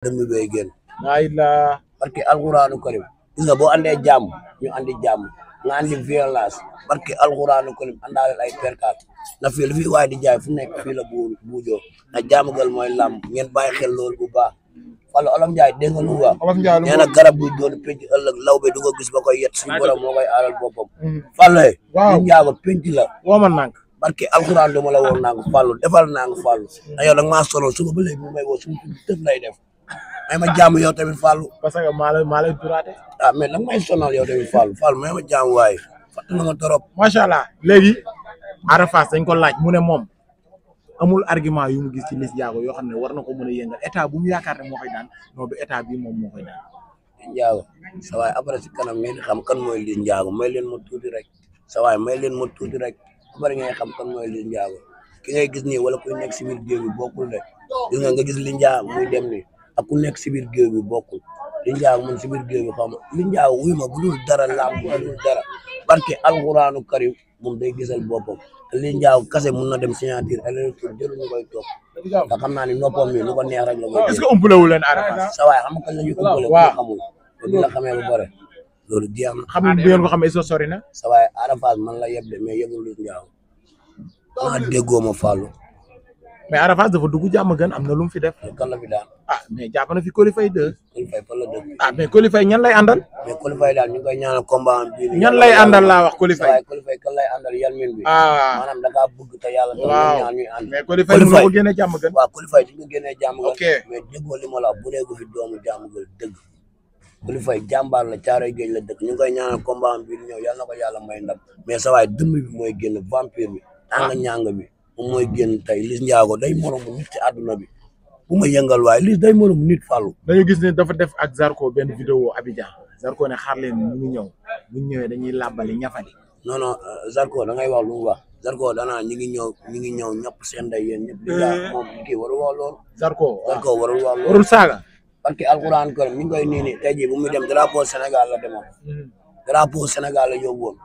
dëmm bay génn ay la barke alxuraanu karim gis nga boo andee jàmm ñu andi jàmm nga andi violence barke alxuraanu karim àndaale ay perkaat na fii lu fi waay di jaay fu nekk fii la buujoo na jaamugal mooy làmb ngeen bàyyi xel loolu bu baax Fallou Olof Ndiaye dégg nga lu mu wax nee na garab buy doon penc ëllëg law be du ko gis ba koy yet suñu borom moo koy aaral boppam Fallou ñu njaago penc la wooma nank barke alxuraan dama la woon nangu Fallou defal nangu Fallou na yow da nga maa sonal suba ba léegi mu may woo suñu tëb lay def may ma jaamu yow tamit Fallou parce que maa lay duraate ah mais nag may sonal yow tamit Fallou may ma jaamu waaye fàttali na ma trop macha allah léegi Ada Fass dañ ko laaj mu ne moom amul argument yu mu gis ci Liss Ndiago yoo xam ne war na ko mën a yëngal état bu mu yaakaar ne moo koy daan non du état bi moom moo koy daan Liss Ndiago sa waay après si kanam ngeen xam kan mooy Liss Ndiago may leen ma tuuti rek sa waay may leen ma tuuti rek bari ngay xam kan mooy Liss Ndiago ki ngay gis nii wala kuy nekk si biir géew bi bokkul de gis nga gis Liss Ndiago muy dem ni ak ku nekk si biir géew bi bokkul Liss Ndiago man si biir géew bi xam Liss Ndiago wuy ma bu dul dara làmb bu dul dara barke alxuraanu karim moom day gisal boppam Liss Ndiago kase mun na dem signature électeur jëru ñu koy toog te xam naa ni noppam mi lu ko neex rek la koy est-ce que umpale wu leen Ada Fass sa waay xam nga kañ la ñu umpale ko xamul te di la xamee lu bare loolu jeex na xam bu ngeen ko xamee so sori na sa waay Ada Fass man la yeb de mais yebul Liss Ndiago maa déggoo ma Fallou mais Ada Fass dafa dugg jàmm gën am na lu mu fi def kan la fi daan ah mais jàpp na fi Coly Faye 2 Coly Faye fan la dëkk ah mais Coly Faye ñan lay àndal mais Coly Faye daal ñu ngi koy ñaanal combat bi ñan lay àndal laa wax Coly Faye waaye Coly Faye kan lay àndal yal min bi ah maanaam da ngaa bëgg te yàlla tax waaw ñaan ñuy ànd mais Coly Faye mën na ko génne jàmm gën waaw Coly Faye duñ ko génnee jàmm gën ok mais déggoo li ma la bu dee ko fi doomu jàmm gën dëgg Coly Faye jàmbaar la caaroy géej la dëkk ñu ngi koy ñaanal combat bi ñëw yal na ko yàlla may ndam mais sa waay dëmm bi mooy génn vampire bi tàng ñàng bi moom mooy génn tey Liss Ndiago day moromu nit ci àdduna bi bu ma yëngal waaye Liss day moromu nit Fallou dañu gis ne dafa def ak Zarko benn vidéo Abidjan Zarko ne xaar leen ñu ngi ñëw buñ ñëwee dañuy làbbali ñafali non non Zarko da ngay wax lu mu wax Zarko danaa ñi ngi ñëw ñëpp seen ndey yéen ñëpp di moom kii warul wax loolu Zarko warul wax loolu warul saaga parce que alxuraan karim mi ngi koy nii tey jii bu muy dem drapeau Sénégal la demoon drapeau Sénégal la yóbbuwoon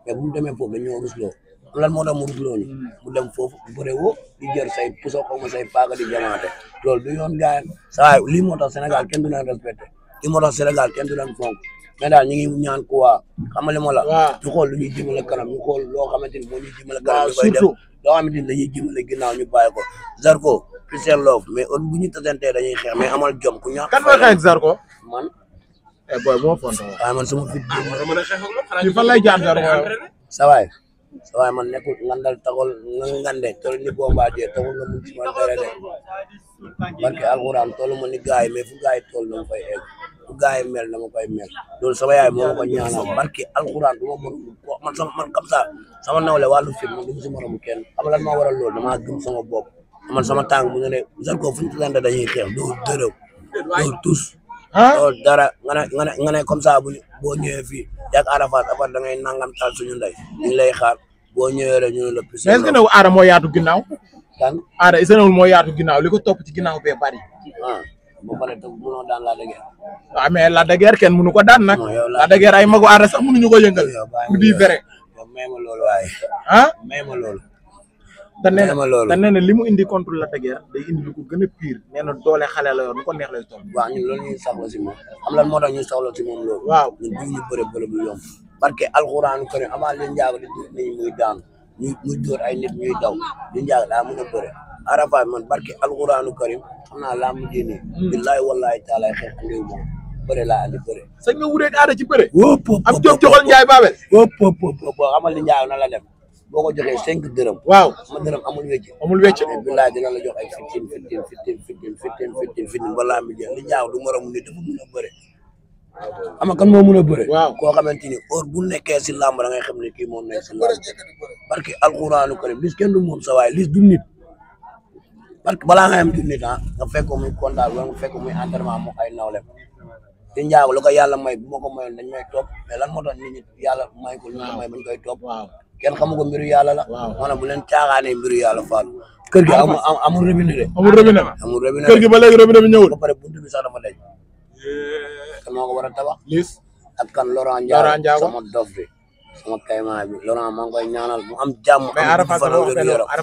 mais bu mu demee foofu dañoo rusloo lan moo tax mu rusloo ni mu dem foofu bëre woo di jër say puso xaw ma say paaga di jamaate loolu du yoon gaay saa lii moo tax Sénégal kenn du leen respecté lii moo tax Sénégal kenn du leen fonk mais daal ñu ngi ñaan ko waa xamale ma la ñu xool lu ñuy jëmale kanam ñu xool loo xamante ni moo ñuy jëmale kanam ñu koy def loo xamante ni dañuy jëmale ginnaaw ñu bàyyi ko Zarko peace and love mais on bu ñu tasantee dañuy xeex mais amal jom ku ñaax kan mooy xeex Zarko man boy moo fonto waaye man sama fit ci fan lay jaar Zarko sawaay man nekkul ngandal taxul nga ngande tol ni Bombardier taxul nga mun ci ma dara de barke alxuraan tollu ma ni gaay mais fu gaay toll dama fay egg fu gaay mel dama koy mel loolu sama yaay moo ma ko ñaanal barke alxuraan du ma mën man comme ça sama nawle wàllu film man du ma si moromu kenn xam lan maa waral loolu damaa gëm sama bopp man sama tàng bu ñu ne Zarko fu ñu tasante dañuy xeex doo dërëw doo tus loolu dara nga ne comme ça boo ñëwee fii yàgg Ada Fass après da ngay nangam taal suñu ndey ñu lay xaar boo ñëwee rek ñu ne la pis est-ce que ne Ada moo yaatu ginnaaw kan Ada est-ce que ne moo yaatu ginnaaw li ko topp ci ginnaaw bee bari ba pare te mënoo daan Lac de Guiers waaw mais Lac de Guiers kenn mënu ko daan nag Lac de Guiers ay magu Ada sax mënuñu ko yëngal mu di vrai yow may ma loolu waaye may ma loolu te nee na li mu indi contre Lac de Guiers day indi lu ko gën a pire nee na doole xale la yor nu ko neex lay toll waaw ñun loolu ñuy soxla si moom xam lan moo tax ñu soxla si moom loolu waaw ñun du ñu bëre bu yomb parce que alxuraanu karim avant Liss Ndiago di nit ñi muy daanu muy dóor ay nit ñuy daw Liss Ndiago daa mën a bëre Ada Fass man barke alxuraanu karim xam naa laa mujjee nii billahi wallahi taala xeex andiw moom bëre laa andi bëre sañ nga wureeg Ada ci bëre wóop am jóg joxol Njaay Babel wóop xamal Liss Ndiago na la dem boo ko joxee 5 dërëm waaw ma dërëm amul wecc billahi dina la jox ay fitin balaa mi jeex Liss Ndiago du moromu nit dafa mën a bëre ama kan moo mën a bëre koo xamante ni heure bu nekkee si làmb da ngay xam ne kii moo nekk si làmb parce que alxuraanu karim Liss kenn du moom sa waay Liss du nit parce que balaa nga am du nit nga fekk muy kontaan wala nga fekk muy entraînement moo ay nawlem Liss Ndiago lu ko yàlla may bu ma ko mayoon dañ may topp mais lan moo tax nit ñi yàlla may ko lu ñu may bañ koy topp kenn xamu ko mbiru yàlla la maanaam bu leen caaxaanee mbiru yàlla faal kër gi amul robinet de amul robinet kër gi ba léegi robinet bi ñëwul ba pare buntu bi sax dafa daj kan moo ko war a tabax Liss ak kan Laurent Ndiago sama dof bi sama kaymaa bi Laurent maa ngi koy ñaanal mu am jàmm mais Ada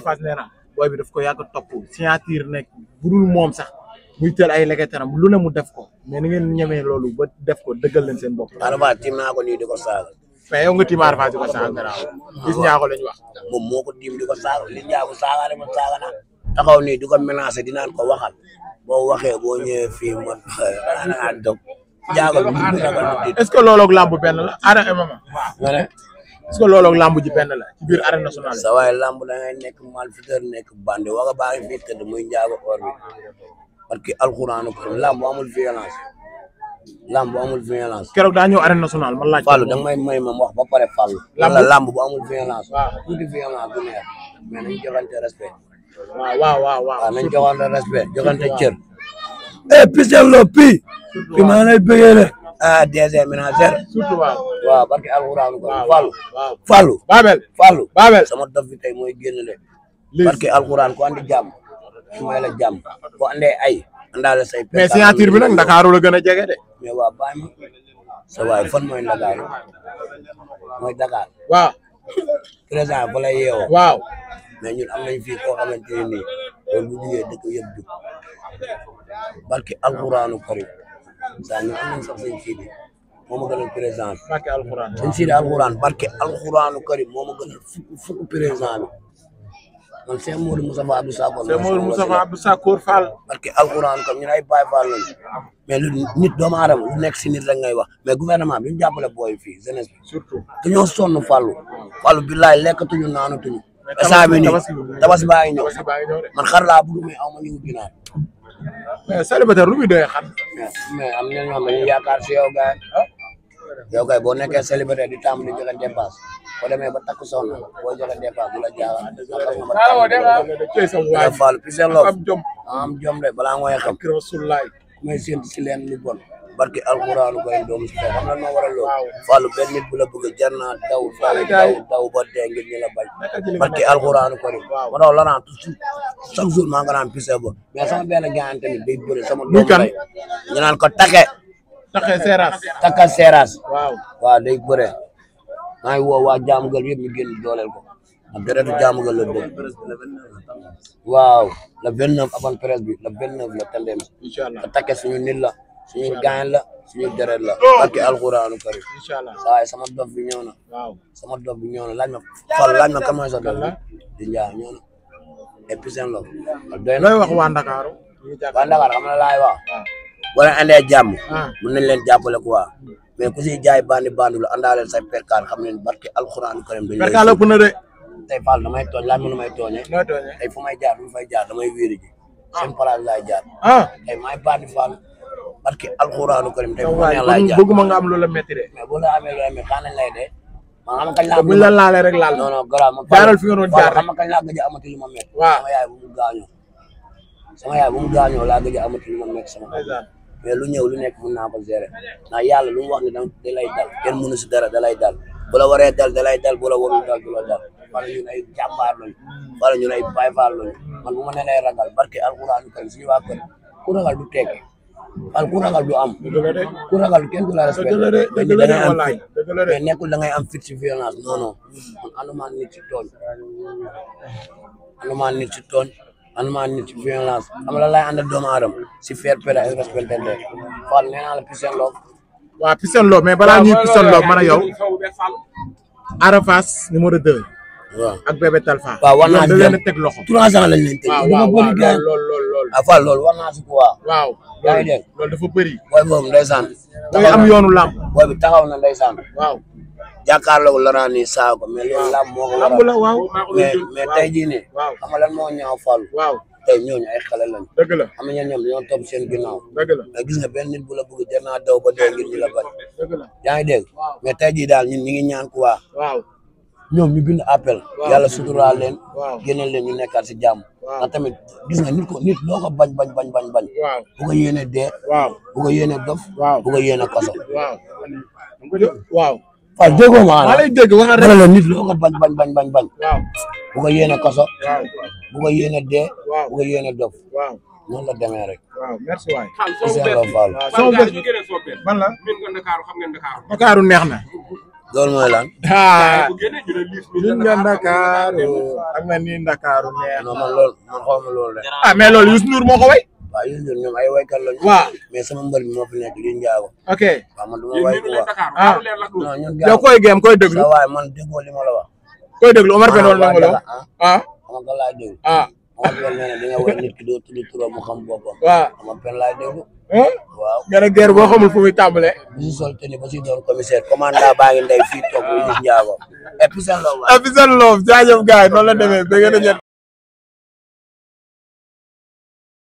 Fass nee na booy bi daf ko yàgg topp signature nekk budul moom sax muy teel ay leketanam lu ne mu def ko mais ni ngeen ñemee loolu ba def ko dëggal leen seen bopp. Arafat tiim naa ko nii di ko saaga. mais yow nga tiim Arafat di ko saaga garaaw. gis ñaaxo lañ wax. moom moo ko tiim di ko saaga li njaago saagaale ma saaga na taxaw nii di ko menacé dinaan ko waxal boo waxee boo ñëwee fii man xanaa dog njaago bi ñu ragal mu tiit. est-ce que loolu ak lamb benn la ara MMA. est-ce que loolu ak lamb ji benn la ci biir arène nationale. sa waay lamb da ngay nekk malfaiteur nekk bandi waga baa ngi fii tëdd muy njaago or bi parce que alxuraanu ko lamb amul violence. lamb bu amul violence. keroog daa ñëw arène nationale man laaj. Fallou da nga may ma wax ba pare Fallou. lamb bu amul violence. waaw tuuti violence du neex mais nañ joxante respect. waaw nañ joxante respect joxante cër. Pisel Lo pi maa lay bëggee de. DG ménagère. surtout waaw barke alxuraan ko Fallou. Babel sama dof bi tey mooy génn de. barke alxuraan ko andi jàmm. su may la jàmm boo andee ay. andaale say mais signature bi nag Ndakaaru la gën a jege de. mais waa bàyyi ma sa waay fan mooy Ndakaaru mooy Dakar. waaw. président fa lay yeewoo. waaw. mais ñun am nañ fii koo xamante ne nii loolu bu jugee dëkk yëpp jug barke alxuraanu karim saa ñun am nañ sax sëñ Sidi moo ma gënal président bi. barke alxuraan. sëñ Sidi alxuraan barke alxuraanu karim moo ma gënal fukk président bi. man Cheikh Modou Moustapha Abdou Sakor. Cheikh Modou Moustapha Abdou Sakor Fall. parce que alxuraan comme ñun ay Baye Fall lañu mais lu nit doomu aadama lu nekk si nit rek ngay wax mais gouvernement bi ñu jàppale booy fii jeunesse bi. surtout dañoo sonn Fallou billaay lekkatuñu naanatuñu. instant bi nii tabaski baa ngi ñëw man xar laa bëgg mais aw ma ñu ginaar. mais célibataire lu muy doyee xam. mais am na ñoo xam ne dañuy yaakaar si yow gars yow kay boo nekkee célibataire di tàmm di joxe dépense boo demee ba takk soxna boo joxe dépense du la jaaxal. Fallou Pisel Lo am jom de balaa ngoy xam may séntu si leen lu bon barki alxuraanu koy doomu si xam na noo waral loolu Fallou benn nit bu la bëgg jar naa daw daw ba dee ngir ñu la bañ barki alxuraanu koy ma daw la naan chaque jour maa nga naan Pisel Lo mais sama benn gaañ tamit day bëri sama doomu lay ñu naan ko Taka Seras waaw day bëre maa ngi woo waa Jaamugal yëpp ñu génn dooleel ko ak deretu Jaamugal la dëgg waaw le 29 avant presse bi le 29 la tandem inchallah Taka suñu nit la suñu gaañ la suñu deret la barke alxuraanu karim inchallah waaye sama dof bi ñëw na sama dof bi ñëw na laaj ma Fall laaj ma kan mooy sa dof bi di njaa ñëw na et puis seen loolu doy na looy wax waa Ndakaaru waa Ndakaaru xam na laay wax boo leen andee jàmm mën nañ leen jàppale quoi mais ku si jaay bandi lu àndaaleel say perkaal xam ne barke alxuraanu karim dañ perkaal ëpp na de tey Fall damay tooñ laaj ma nu may tooñee tey fu may jaar fu fay jaar damay wéeri ji seen place laay jaar tey maay bandi Fall barke alxuraanu karim tey fu ma neex laay jaar bëgguma nga am loola métti de mais boo la amee loola métti xanaa nañ lay dee man xam kañ laa buñ la laalee rek laal non non garaaw ma jaaral fi nga doon jaar xam kañ laa gëj a amati lu ma métti sama yaay bu mu gaañoo laa gëj a amati lu ma métti sama mais lu ñëw lu nekk mën naa ko gérer ndax yàlla lu mu wax ne da lay dal kenn mënu si dara da lay dal bu la waree dal da lay dal bu la warul dal du la dal wala ñun ay jàmbaar lañu wala ñun ay Baay Faal lañu man bu ma nee lay ragal barke alxuraan karim suñu waa kër ku ragal du tekki wala ku ragal du am ku ragal kenn du la respecté da ngay am fit mais nekkul da ngay am fit si violence non non man andumaa nit si tooñ andumaa nit si violence am la lay ànd ak doomu aadama si fair play ak respecté Fall nee naa la Pisel Lo waaw Pisel Lo mais balaa ñuy Pisel Lo man a yow Arafas numéro 2 waaw ak Bébé Talfa waaw war naa da leen a teg loxo 3 ans lañ leen teg lool Fall loolu war naa si ko waaw yaa ngi dégg loolu dafa bëri booy boobu ndeysaan day am yoonu làmb booy bi taxaw na ndeysaan waaw jàkkaarloo la naa ni saako mais loolu làmb moo ko làmb la waaw mais tey jii nii xam nga lan moo ñaaw Fall waaw tey ñooñu ay xale lañ dëgg la am na ñoom dañoo topp seen ginnaaw dëgg la mais gis nga benn nit bu la bëgg jar naa daw ba dee ngir ñu la bañ dëgg la yaa ngi dégg mais tey jii daal ñun ñi ngi ñaan quoi waaw ñoom ñu bind appel yàlla suturaal leen génneel leen ñu nekkaat si jàmm ndax tamit gis nga nit loo ko bañ bu ko yéene dee bu ko yéene dof bu ko yéene kaso waaw Fall déggoo ma lay dégg wax rek la nit loo ko bañ bu ko yéene kaso bu ko yéene dee bu ko yéene dof noonu la demee rek waaw merci waay Fall man la Ndakaaru neex na loolu mooy lan ñun nga Ndakaaru ak na ni Ndakaaru neex non man xaw ma loolu de mais loolu Youssou Ndour moo ko way waaw Youssou Ndour ñoom ay waykat lañu. waaw mais sama mbër mi moo fi nekk Liss Ndiago. ok waaw man du ma way quoi. ah non ñun yow koy géem koy déglu. sa waay man déggoo li ma la wax. koy déglu Omar Pène wala Ndongo Lo ah. Omar Pène laay déglu. ah Omar Pène nee na di nga way nit ki doo tudd turam mu xam boppam. waaw Omar Pène laay déglu. waaw. nga ne guerre boo xamul fu muy tàmbalee. bu si sol tenue ba si doon commissaire commandant baa ngi ndey fii toog Liss Ndiago. et puis seen loo jaajëf gars yi noonu la demee ba ngeen a